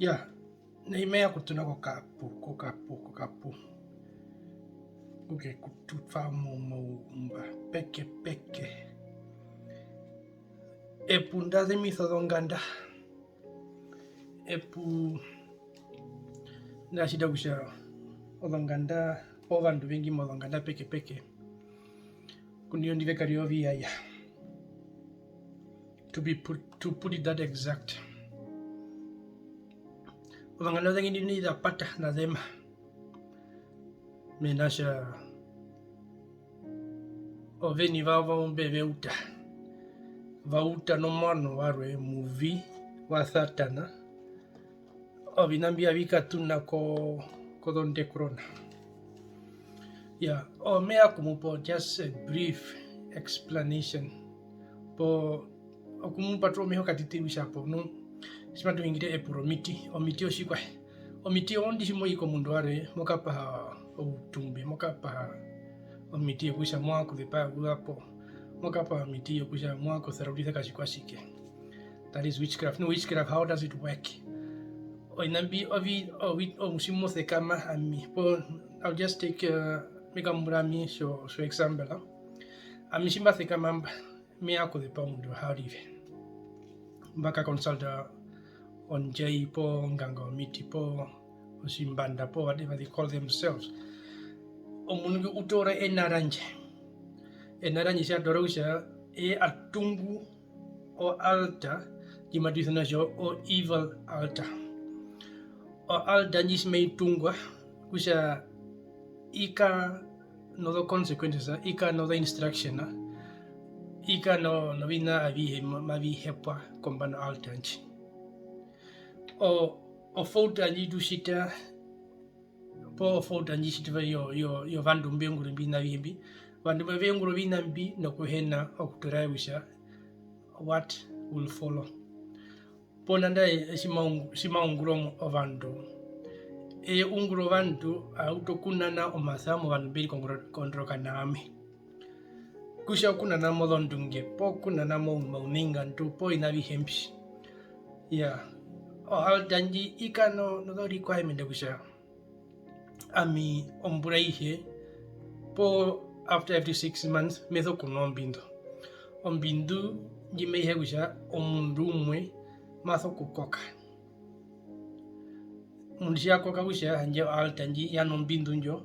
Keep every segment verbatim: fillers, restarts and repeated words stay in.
Ya, nai me ya okutuna kokapu, kokapu, kokapu. Oke kututwa mo-, moumba, peke, peke. Epu nda zemisa ozonganda. Epu nda tjita kutja ozonganda, ovandu vengi mozonganda peke, peke. Ku ndino ndi ve karira oviyaya. To be put, to put it that exact. Ozonganda ozengi ndino za pata na zema. Mena rokutja oveni vavo mbe ve uta. Va uta nomuano warwe omuvi wa Satana. Oviṋa mbi avi katuna ko, kozondekurona. Ya, o me ya okumupa just a brief explanation. Po okumupaturura omeho katiti kutja po nu, tji matu hungire epu romiti, omiti otjikwaye. Omiti oondu tji mo i komundu warwe, mo kapaha outumbe, mo kapaha omiti yokutja mo vanga okuzepa okuza po, mo kapaha omiti yokutja mo vanga okusaraurisa katjikwatjike. That is witchcraft. No, witchcraft, how does it work? Oviṋa mbi, ovi, ovi, omu-, tji mo sekama ami, po, I'll just take, uh, me kambura ami, so, so example, huh? Ami tji mba sekama mba, me ya okuzepa omundu ha rive. Mba ka consulta ondjai po nganga omiti po otjimbanda po whatever they call themselves. Omundu ngwi u toora ena randje. Ena randje tja toora kutja eye a tungu o altar ndji matu isana kutja o evil altar. O altar ndji tji mai tungwa kutja i ka nozo consequences, i ka nozo instruction, i ka no-, noviṋa avihe ma-, mavi hepwa kombanda altar ndji. O, o fault ndji tu tjita, po o fault ndji tjitwa yo, yo, yovandu mbe ungura oviṋa avihe mbi, ovandu mbe ungura oviṋa mbi nokuhena okutoora kutja what will follow. Pona ndaye tji ma ungu-, tji ma ungura omu-, ovandu. Eye u ungura ovandu, a utu okunana omasa movandu mbe ri kongoro-, kondoroka na ami. Kutja okunana mozondunge, poo kunana mo-, mouningandu, poo oviṋa avihe mbi. Iyaa, o altar ndji i ka no-, nozo requirement kutja, ami ombura aihe, poo after every six months, me sokunwa ombindu. Ombindu ndji mai hee kutja omundu umwe ma sokukoka. Omundu tji ya koka kutja handje o altar ndji ya nwa ombindu ndjo,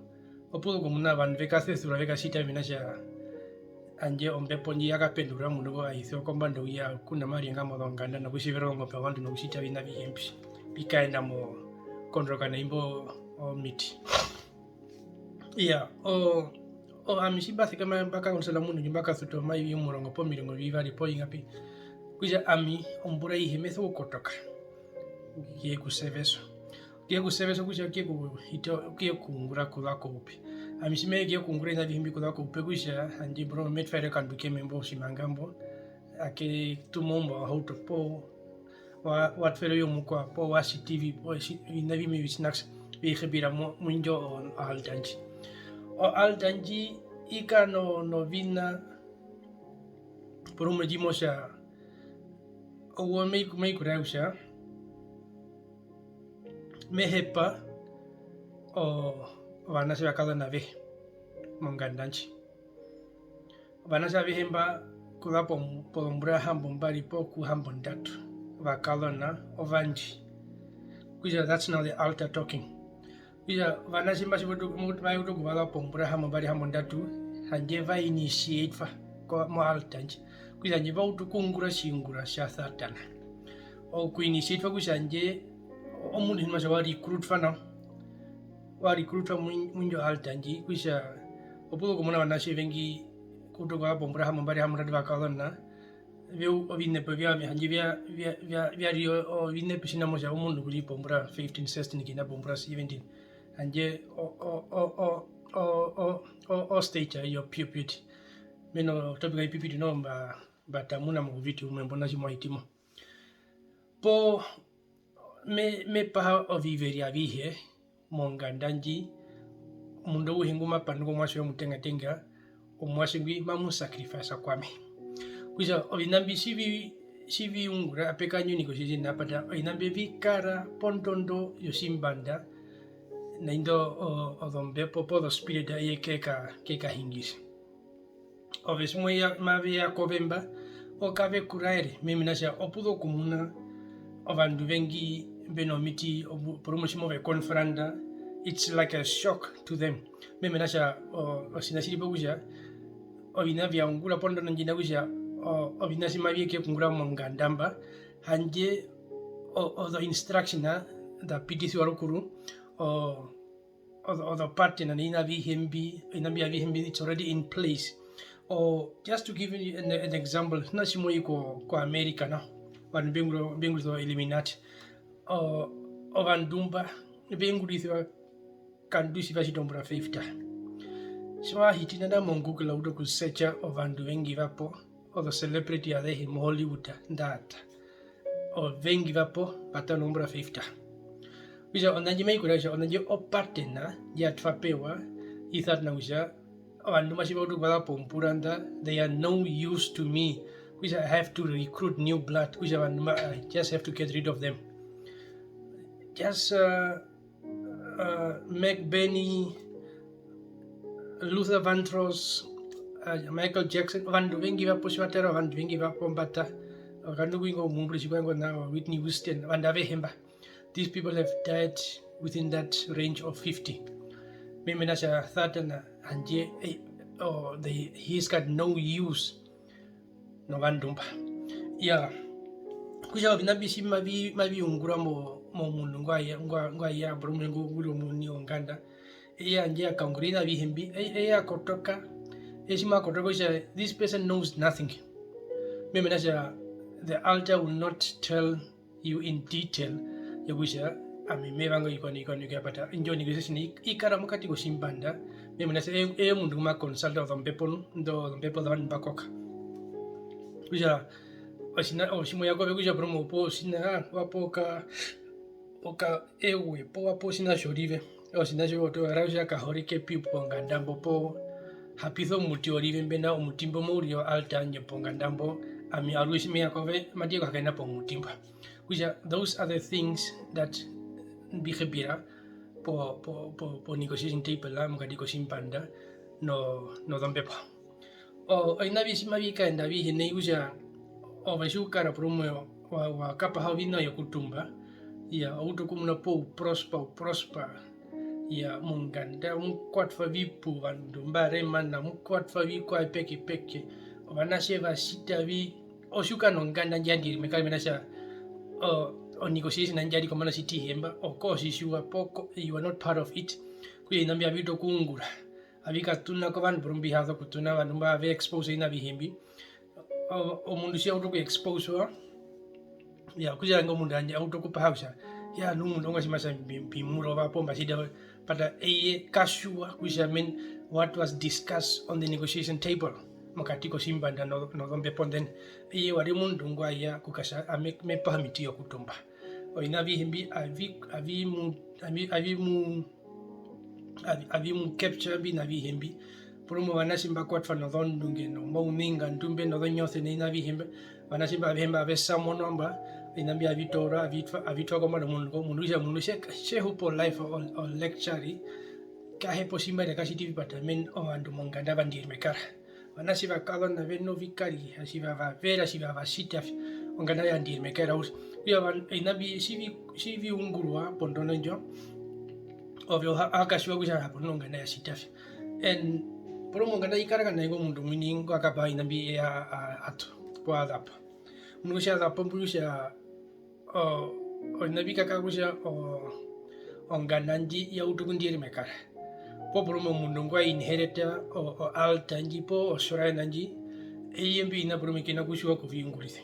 opu zu okumuna ovandu ve kasesurwa, ve katjita mena rokutja handje ombepo ndji ya kapendura omundu ngo a isiwa kombanda youye, kuna ma rianga mozonganda nokutjevera ozongombe zovandu nokutjita oviṋa avihe mbi, mbi kaenda mo kondoroka na imbo omiti. Iyaa, o, o, ami tji mba sekama mba kakonḓisa omundu ndji mba kasuta omaivi omurongo poo omirongo vivari poo ingapi, okutja ami ombura aihe me sokukotoka, okuye ku service. Okuye ku service okutja okuye ku-, hita, okuye kuungura kuza koupe. Ami tji me ya okuye kuungura oviṋa avihe mbi kuza koupe okutja handje mbura me twaere okandu keme mbo otjimanga mbo, ake tuma oumba wohauto poo wa, wa twere yo mukwao, poo wa tjiti vi, poo tji-, oviṋa vimwe vi snacks, vi hepira mu, mu indjo o, o altar ndji. O altar ndji i ka no, noviṋa, porumwe ndji mo tja, owo mai ku-, mai ku raere kutja, me hepa o, ovanatje ovakazona avehe monganda ndji. Ovanatje avehe mba kuza po-, pozombura hambombari poo ku hambondatu, vakazona ovangi. Okutja that's now the altar talking. Okutja ovanatje mba tji ve utu-, mave utu okuvaza pombura hambombari, hambondatu, handje va initiatwa ko-, mo altar ndji. Okutja handje va utu okuungura otjiungura tja Satana. Oku initiatwa kutja handje omundu tjimuna kutja wa recruitwa nao, wa recruitwa mu-, mu indjo altar ndji, kutja opu zu okumuna ovanatje ovengi kuuta okuza pombura hambombari, hambondatu vakazona, ve u-, ovinepo vyawo handje vya, vya, vya, vya ri o-, ovinepo tjimuna kutja omundu ku ri pombura fifteen, sixteen, kina pombura seventeen, handje o, o, o stage yo puberty. Mena o topic yo puberty noho mba, mba tamuna mo video umwe mbo na tji mwa hiti mo. Poo me-, me paha oviveri avihe monganda ndji, omundu auhe ngu ma panduka omuatje we omutengatenga, omuatje ngwi mamu sacrifice kwami. Kutja oviṋa mbi tji vi-, tji vi ungura, ape kara indjo negotiation, apata oviṋa mbi vi kara pondondo yotjimbanda, na indo o-, ozombepo poo ozospirit eye ke ka-, ke kahingire. Ove tji mo ya, mave ya kove mba, o kave ku raere, mena rokutja opu zo okumuna ovandu ovengi mbe nomiti, opu-, porumwe tji mo ve confronta, it's like a shock to them. Mena rokutja, o-, otjiṋa tji ri po kutja, oviṋa vya ungura pondondo ndji na kutja, o-, oviṋa tji mavi ye ke kungura monganda mba, handje o-, ozo instruction za pitisiwa rukuru, o-, ozo, ozo pattern na oviṋa avihe mbi, oviṋa mbi avihe mbi, it's already in place. O, just to give you an, an example, tji mo i ko, ko America nao, ovandu mbe ungura, mbe ungurisa o Illuminati. O, ovandu mba, ve ungurisiwa kovandu tji va tjita ombura fifty. Tji wa hiti nanda mo Google, u uta okusearcha ovandu ovengi va po, ozo celebrity azehe mo Hollywood, ndata. Ovengi va po, va tara ombura fifty. Kutja ona ndji mai kura kutja ona ndji o pattern ndja twa pewa, i tja kutja ovandu mba tji va utu okuvaza pombura nda, they are no use to me. Kutja I have to recruit new blood. Kutja ovandu mba, I just have to get rid of them. Just, uh, uh, Mac Bernie, Luther Vandross, uh, Michael Jackson, ovandu ovengi va po, tji wa tara ovandu ovengi va po mba tara, okandu ku ingo omumbure tji kwa ingo na Whitney Houston, ovandu avehe mba. These people have died within that range of fifty. Mena rokutja Satan handje, eh, oh, they, he's got no use novandu mba. Iyaa, kutja oviṋa mbi tji mavi, mavi ungura mo-, momundu ngwa ya, ngwa, ngwa ya, porumwe ngu-, ngu ri omuini wonganda, eye handje a kaungura oviṋa avihe mbi, eye, eye a kotoka, eye tji ma kotoka kutja this person knows nothing. Mena rokutja the altar will not tell you in detail yokutja ami me vanga ovikwaṋo, ovikwaṋo, ovikwaṋo, but indjo negotiation i-, i kara mokati kotjimbanda, mena rokutja eye, eye omundu ngu ma consulta ozombepo nu, indo zombepo zovandu mba koka. Kutja otjiṋa, otji mo ya kove kutja porumwe opuwo otjiṋa, ah, wa pewa oka-, okaewe, poo wa pewa otjiṋa tjorive, otjiṋa tjo, oto raerwa kutja ka horeke pi ponganda mbo, poo hapisa omuti worive mbena, omuti mbo mau rire o altar yandje ponganda mbo, ami aruhe tji me ya kove, matu ye okuhakaena pomuti mbo. Kutja, those are the things that mbi hepera po, po, po, po negotiation table mokati kotjimbanda no, nozombepo. O, oviṋa avihe tji mavi kaenda avihe nai kutja ove tji u kara porumwe wa, wa kapaha oviṋa vyokutumba, iyaa, o utu okumuna po u prosper, u prosper, iyaa, monganda mu kwatwa vi pu, ovandu mba remana, mu kwatwa vi kwao pekepeke, ovanatje va tjita vi, otji u kara nonganda ndji ya ndirime kare, mena rokutja, o, o negotiation ndji ya ri kombanda tjiti hemba, o ko tji tjiwa poo ko, you are not part of it, okutja oviṋa mbi avi utu okuungura. Avi kaṱuna kovandu porumwe mbi ha sokuṱuna, ovandu mba ve expose oviṋa avihe mbi. O-, omundu tji ya utu oku exposewa, iyaa, okutja ingo omundu handje a utu okupaha kutja, iyaa, nu omundu ongwaye tji ma tja mbi-, mbi mu rova poo mba tjita, but eye ka sure kutja, men, what was discussed on the negotiation table mokati kotjimbanda no-, nozombepo, then eye wa ri omundu ngwa ya okukatja, ame, me paha omiti yokutumba. Oviṋa avihe mbi avi, avi mu, avi, avi mu, avi, avi mu capture oviṋa avihe mbi. Porumwe ovanatje mba kwatwa nozondunge, nomauningandu mbe, nozonyose, noviṋa avihe mbi. Ovanatje mba avehe mba ave samonwa mba, oviṋa mbi avi toorwa, avi twa, avi twa kombanda omundu, omundu kutja omundu tje, tje hupa o life o, o luxury, ka hepa otjimariva, ka tjiti vi, but men, ovandu monganda va ndirime kara. Ovanatje vakazona ve novikari, tjiva va vera, tjiva va tjita vi, onganda ya ndirime kara uriri. Okutja ovandu, oviṋa mbi, tji vi, tji vi ungurwa pondondo ndjo, ove o ha, o ha katjiwa kutja hapo nu onganda ya tjita vi. And porumwe onganda i kara kana ingo omundu omuini ngwa kapaha oviṋa mbi eye a, a, a ṱu, poo a zapo. Omundu kutja a zapo, mbu kutja o-, oviṋa mbi kakara kutja o-, onganda ndji ya utu okundirime kara. Poo porumwe omundu ngwa inherita o-, o altar ndji poo o shrine ndji, eye imbi oviṋa porumwe ke na kutjiwa okuviungurisa.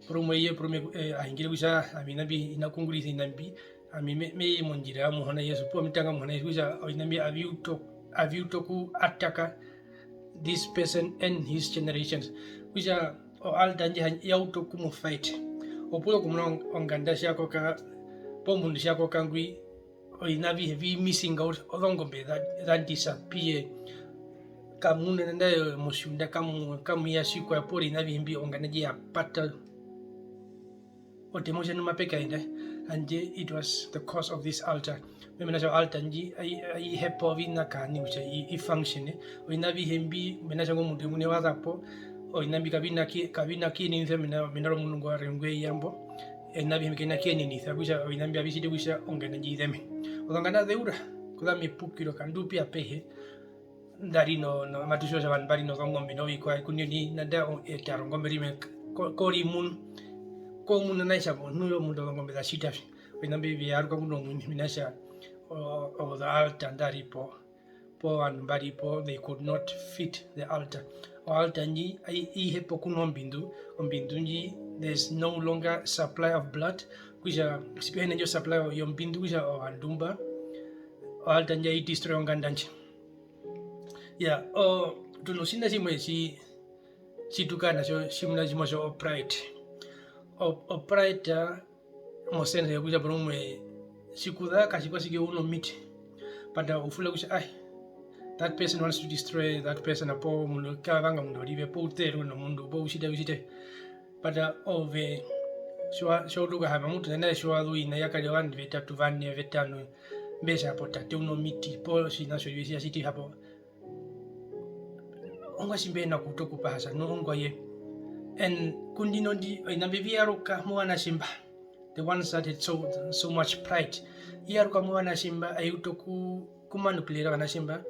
Porumwe eye porumwe, eh, a hungire kutja, "Ah, ami oviṋa mbi hi na kuungurisa oviṋa mbi, ami me, me i mondjira ya Muhona Jesu, poo me tanga Muhona Jesu, kutja oviṋa mbi avi utu, avi utu oku attacka this person and his generations." Kutja o altar ndji ya utu okumu fight. Opu zo okumuna ong-, onganda tji ya koka, poo omundu tji ya koka ngwi, oviṋa avihe vi missing out, ozongombe za, za disappear. Kamu na nandarire motjunda, kamu, kamu ya tjikwaye, poo oviṋa avihe mbi onganda ndji ya pata. otemwa kutja nu mape kaenda, handje it was the cause of this altar. Mena kutja o altar ndji ai-, ai hepa oviṋa kaaṋi kutja i, i function. Oviṋa avihe mbi, mena kutja omundu umwe wa za po, oviṋa mbi kavi na ki-, kavi na kuyenenisa mena, mena romundu ngwarwe ngwe ya mbo, oviṋa avihe mbi kavi na kuyenenisa kutja oviṋa mbi avi tjiti kutja onganda ndji i zeme. Ozonganda ze ura, kuza mepukiro kandu pi apehe, nda ri no, no, matu tjiwa kutja ovandu mba ri nozongombe novikwaye, ku ndino nai nanda o-, e tara ongombe rimwe ko-, ko ri munu, ko munu nai tja mo, nu omundu ozongombe za tjita vi, oviṋa mbi vi yaruka ku nomuini, mena kutja o-, o-, the altar nda ri po, po ovandu mba ri po, they could not feed the altar. O altar ndji ai-, i hepa okunwa ombindu, ombindu ndji, there's no longer supply of blood, kutja tji pe hena indjo supply yombindu kutja ovandu mba, o altar ndji ai destroy onganda ndji. Ya, o, tu notjiṋa tjimwe tji, tji tu kara na tjo, tjimuna tjimwe tjo o pride. O, o pride, ah, mo sense yokutja porumwe tji ku za katjikwatjike u nomiti, but u fula kutja, ai, that person wants to destroy that person, apo omundu ka vanga omundu orive, po u terwe nomundu, po u tjita, u tjita. But, uh, ove, tji wa-, tji wa utu okuhaama mutu, nai tji wa zu ina ya kari ovandu vetatu, vane, vetano, mbe tja po tate u nomiti, poo tjiṋa tjorive tji ya tjiti hapo. Ongwaye tji mbe hi na kuuta okupaha kutja nu ongwaye. And ku ndino ndi, oviṋa mbi vi yaruka movanatje mba, the ones that had so, so much pride. I yaruka movanatje mba, ai utu oku-, ku manipulira ovanatje mba.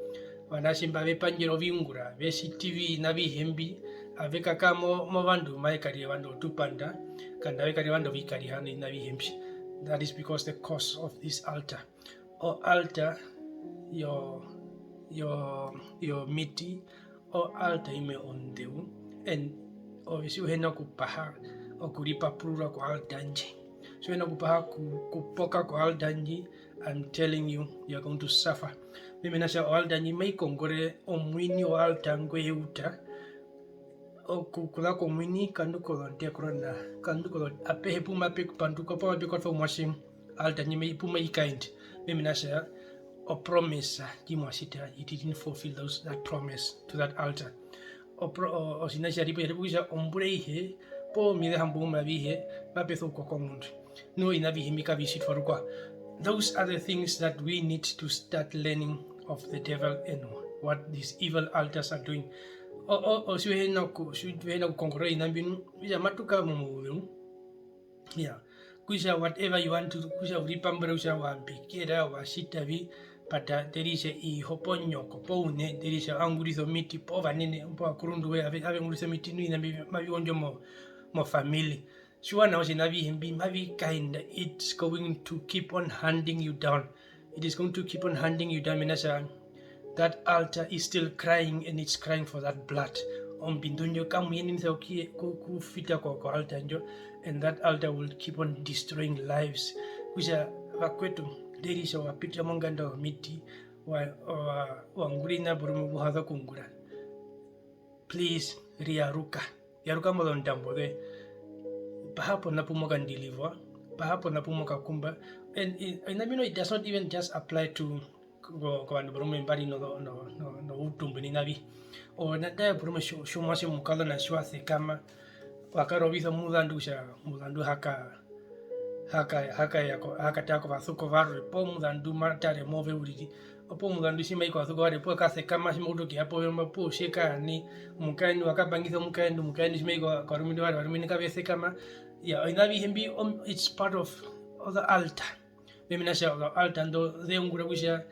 Ovanatje mba ve pandjara oviungura, ve tjiti oviṋa avihe mbi, ave kakara mo-, movandu, mave karire ovandu otupanda, nganda ave karire ovandu ovikariha noviṋa avihe mbi. That is because the cause of this altar. O altar yo, yo, yomiti, o altar imwe onḓeu, and ove tji u hi na okupaha okuripapurura ko altar ndji. Tji u hi na okupaha ku-, kupoka ko altar ndji, I'm telling you, you are going to suffer. Mena kutja o altar ndji mai kongorere omuini wo altar ngwe uta, oku-, okuza komuini, kandu kozondekurona, kandu kozo-, apehe pu mape pandukwa, pu mape kwatwa omuatje, altar ndji mai-, pu mai kaenda. Mena kutja o promise ndji mwa tjita, it didn't fulfill those, that promise to that altar. O pro-, o-, otjiṋa tja ri po, tja ri po kutja ombura aihe, poo omieze hamboumwe avihe, mape sokukokwa omundu. Nu oviṋa avihe mbi kavi tjitwa rukwao. Those are the things that we need to start learning of the devil and what these evil altars are doing. O, o, o, tji u hi na ku-, tji u hi na okukongorora oviṋa mbi nu, okutja matu kara momauzeu. Yeah. Kutja whatever you want to, kutja u ripambura, kutja wa mbekera, wa tjita vi, but, uh, there is a iho ponyoko, poune, there is a ungurisa omiti, povanene, povakurundu voye, ave, ave ungurisa omiti, nu oviṋa mbi mavi kondjo mo, mo family. Tjiwa nawa kutja oviṋa avihe mbi mavi kaenda, it's going to keep on hunting you down. It is going to keep on hunting you down, mena kutja that altar is still crying and it's crying for that blood. Ombindu ndjo kamu yenenisa oku-, ku-, kufita ko, ko altar ndjo, and that altar will keep on destroying lives. Kutja vakwetu, there is a wa pita monganda yomiti, wa, wa, wa ungura oviṋa porumwe mbi u ha za okuungura. Please, riyaruka. Yaruka mozondambo zoye. Paha pona pu mo ka deliverwa, paha pona pu mo ka kumba. And i-, oviṋa mbino, it does not even just apply to ko-, kovandu porumwe mba ri no, no, no, no, noutumbe noviṋa vi. O, na-, nandarire porumwe tjo-, tjomuatje omukazona tji wa sekama, wa karovisa omuzandu kutja omuzandu ha ka-, ha ka-, ha ka ya ko-, ha katara kovasuko varwe, poo omuzandu ma tare move uriri. Opuwo omuzandu tji ma i kovasuko varwe, opuwo ka sekama, tji ma utu okuya pove mba, opuwo tje kara nai, omukaendu wa kapangisa omukaendu, omukaendu tji ma i ko-, kovarumendu varwe, ovarumendu kave sekama. Iyaa, oviṋa avihe mbi, om-, it's part of, of the altar. Mena kutja ozo altar ndo ze ungura kutja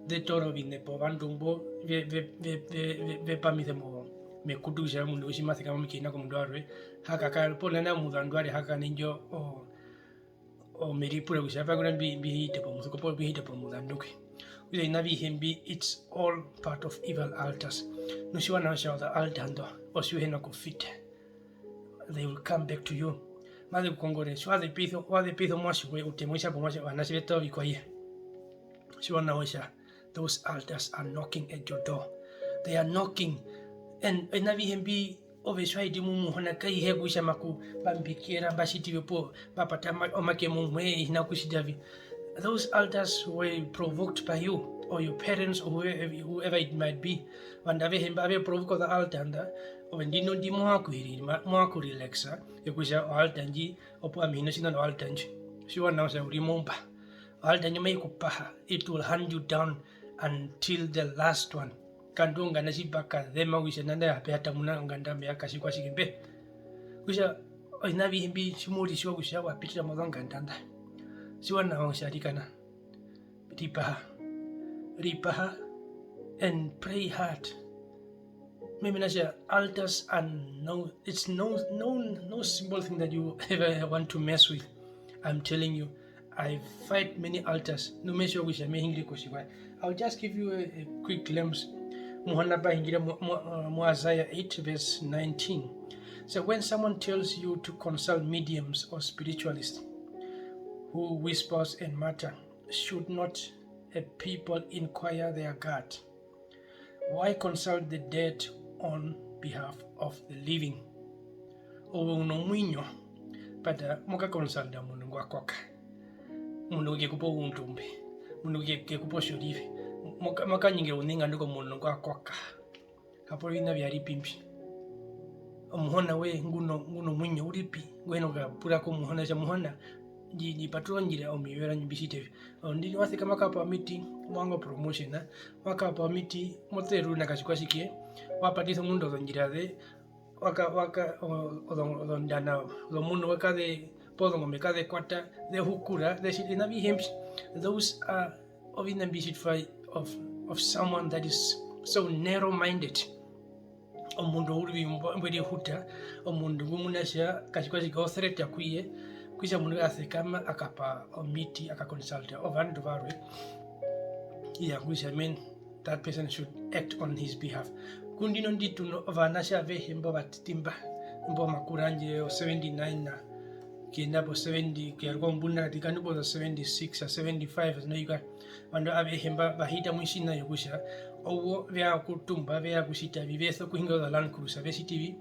ze toora oviṋa povandu mbo ve, ve, ve pamise mo, mekutu kutja omundu ngo tji ma sekama mo ke hi na komundu warwe, ha kakara, poo nana omuzandu warwe ha kakara nai ndjo, o, omeripura kutja, apa kuna mbi, mbi hite pomusuko poo mbi hite pomuzandu ngwi. Okutja oviṋa avihe mbi, it's all part of evil altars. Nu tjiwa nawa kutja ozo altar ndo, otji u hi na okufita, they will come back to you. Maze ku kongorere, tji wa zepaisa, wa zepaisa omuatje woye, u temwa otja pomuatje, ovanatje ve twa ovikwaye. Tjiwa nawa kutja, those altars are knocking at your door. They are knocking. And oviṋa avihe mbi, ove tji wa hiti mu Muhona, ka ihe kutja maku-, mba mbekera, mba tjiti vi opuwo, mba pata ma-, omake mumwe, hi na kutjita vi. Those altars were provoked by you. or your parents or whoever, whoever it might be. Ovandu avehe mba ave provoka oza altar nda, ove ndino ndi mo vanga oku-, mo vanga oku-relaxa, yokutja o altar ndji opuwo ami hi na tjiṋa no altar ndji. Tjiwa nawa kutja u ri moumba. O altar ndji mai ku paha, it will hunt you down until the last one. Kandu onganda tji pa kazema kutja nanda ape ya tamuna onganda mbe ya katjikwatjike mbe. Kutja oviṋa avihe mbi tji mo ritjiwa kutja wa pitira mozonganda nda. Tjiwa nawa kutja arikana, ripaha. Ripaha and pray hard. Mimi nasha altars are no, it's no, no, no simple thing that you ever want to mess with. I'm telling you, I fight many altars. Nu me tjiwa kutja me hungire kotjikwaye. I'll just give you a, a quick glimpse. Muhona pa hungire mu, mu, uh, mu Isaiah eight verse nineteen. So when someone tells you to consult mediums or spiritualists who whispers and mutter, should not a people inquire their God? Why consult the dead on behalf of the living? Ove u nomuinyo, but uh, mo ka consulta omundu ngwa koka, omundu ngu ke ku pa oundumbe, omundu ngu ke, ke ku pa otjorive, mo ka, mo ka ningira ouningandu komundu ngwa koka. Hapo oviṋa vya ri pi mbi? Omuhona woye ngu no, ngu nomuinyo u ri pi? Ngu hi na okukapura komuhona kutja, "Muhona, ndji, ndji paturura ondjira, omivero, ndji mbi tjite vi." Ondi wa sekama ka pa omiti, mo vanga promotion, wa ka pa omiti, mo teruru na katjikwatjike, wa patisa omundu ozondjira ze, wa ka, wa ka, o-, ozo-, ozondana zomundu wa ka ze, poo ozongombe ka ze kwata, ze hukura, ze tjita, oviṋa avihe mbi. Those are oviṋa mbi tjitwa of, of someone that is so narrow minded. Omundu ouruvi mbwe rihuta, omundu ngu muna kutja katjikwatjike o threat ku ye, kutja omundu a sekama a ka pa omiti, a ka consulta ovandu varwe. Iya, kutja men, that person should act on his behalf. Kundino ndi tu no ovanatje avehe mbo vatiti mba, mbo makuru wandje o seventy-nine na, kuyenda po seventy, kuyaruka ombunda kati kandu po seventy-six, a seventy-five, zinoika. Ovandu avehe mba va hita motjiṋa yokutja owo ve ya okutumba, ve ya okutjita vi, ve sokuhinga oza Land Cruiser, ve tjiti vi,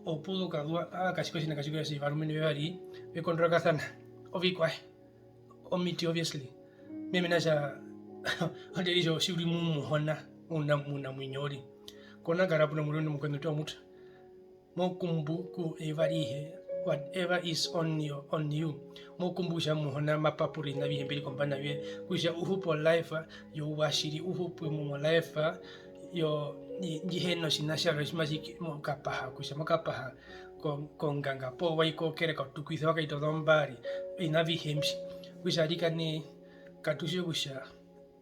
opuwo kazuva, aa, katjiko tjiṋa, katjiko tjiṋa, ovarumendu vevari ve kondorokasana, ovikwaye, omiti, obviously. Meme na tja, onde ri tjo, tji u ri mu Muhona, una, munamuinyo uriri. Ko na kara pu nomurumendu omukweṋu twa muta. Mo kumbu ku eyuva arihe, whatever is on your, on you. Mo kumbu kutja Muhona ma papura oviṋa avihe mbi ri kombanda yoye, kutja u hupe o life youva tjiri, u hupe mo life yo, ndji, ndji hi na otjiṋa tjarwe tji matji mo kapaha, kutja mo kapaha ko, konganga, poo wa i kokereka otukwisa, wa kaita ozombari, oviṋa avihe mbi. Kutja arikana, katu tjiwa kutja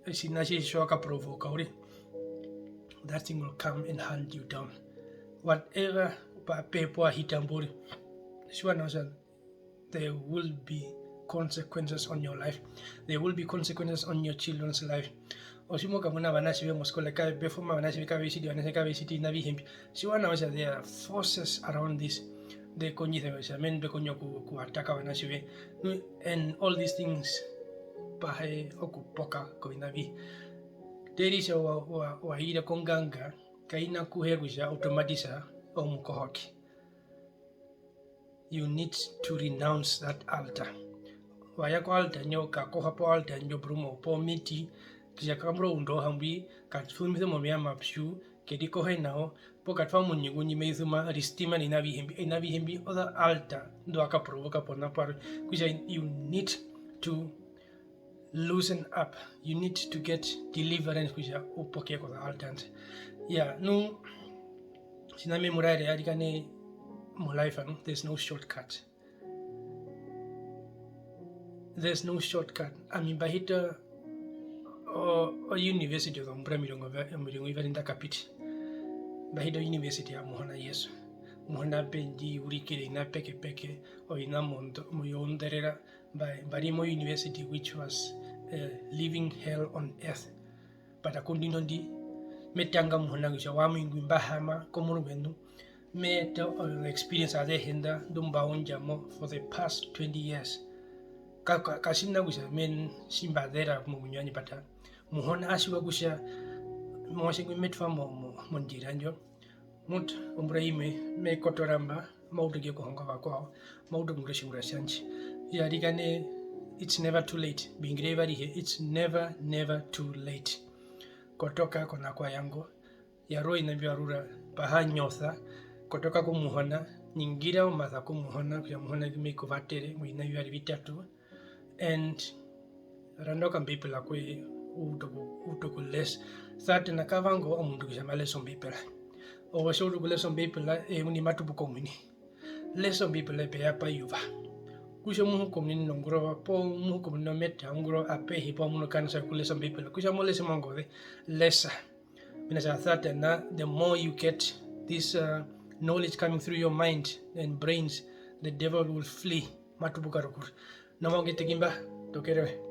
otjiṋa tji tji wa kaprovoka uriri, that thing will come and hunt you down. Whatever pa, pe, pu wa hita mbo uriri, tjiwa nawa kutja there will be consequences on your life. There will be consequences on your children's life. Otji mo kamuna ovanatje ve moskole, kave performa, ovanatje ve kave tjiti, ovanatje kave tjiti oviṋa avihe mbi. Tjiwa nawa kutja there are forces around this. Nḓe kondjisa kutja, men, mbe kondja oku, oku attack ovanatje ve. Nu, and all these things, pahe okupoka koviṋa vi. Teri kutja wa, wa, wa ire konganga, kai na kuhe kutja automatisa omukohoke. You need to renounce that altar. Wa ya ko altar ndjo, ka koha po altar ndjo porumwe, pomiti, kutja kambura oundu auhe mbwi, ka sumise momeva omapyu, ke rikohe nao, poo ka twa momuinyo ndji mai suma, ristima noviṋa avihe mbi, oviṋa avihe mbi, oza altar, nḓu wa kaprovoka pona parwe, kutja you need to loosen up, you need to get deliverance kutja u poke koza altars. Ya, nu, tjiṋa me mu raere arikana mo life, ano, there's no shortcut. There's no shortcut. Ami mba hita o, o university ozombura omirongo va-, omirongo vivari nḓa kapita. Mba hita o university ya Muhona Jesu. Muhona pe ndji urikire oviṋa pekepeke, oviṋa mondo-, moyonderera, mba, mba ri mo university which was, eh, living hell on earth. But kundino ndi, me tanga Muhona kutja owami ngwi mba haama komurumendu, me eta o experience azehe nḓa nḓu mba undja mo for the past twenty years. Ka, ka, katjiṋa kutja men tji mba zera momuinyo wandje, but Muhona a tjiwa kutja omuatje ngwi me twa mo, mo, mondjira ndjo. Mut, ombura imwe, me kotora mba, ma utu okuhonga vakwao, ma utu okumuna otjiungura tjandje. Arikana, it's never too late. Mbi hungira eyuva arihe, it's never, never too late. kotoka kona kwa yango, yarura oviṋa mbi wa rura, paha nyosa, kotoka ku Muhona, ningira omasa ku Muhona, kutja Muhona ngu me ku vatere moviṋa vivari vitatu, and randa Okambeibela koye, u ute oku-, u ute okulesa. Satana ka vanga omundu kutja ma lese Ombeibela. Ove tji wa utu okulesa Ombeibela, eye ngunda ma tupuka omuini. Lesa Ombeibela pe ya payuva. Kutja omuhuka omunene nongurova, poo omuhuka omunene ometa, ongurova apehe, poo wa munu okanisa kokulesa Ombeibela. Kutja mo lese mongoze, lesa. Mena rokutja Satana, the more you get this uh, knowledge coming through your mind and brains, the devil will flee. Ma tupuka rukuru. Nao ma ungeteki mba, tokerewe.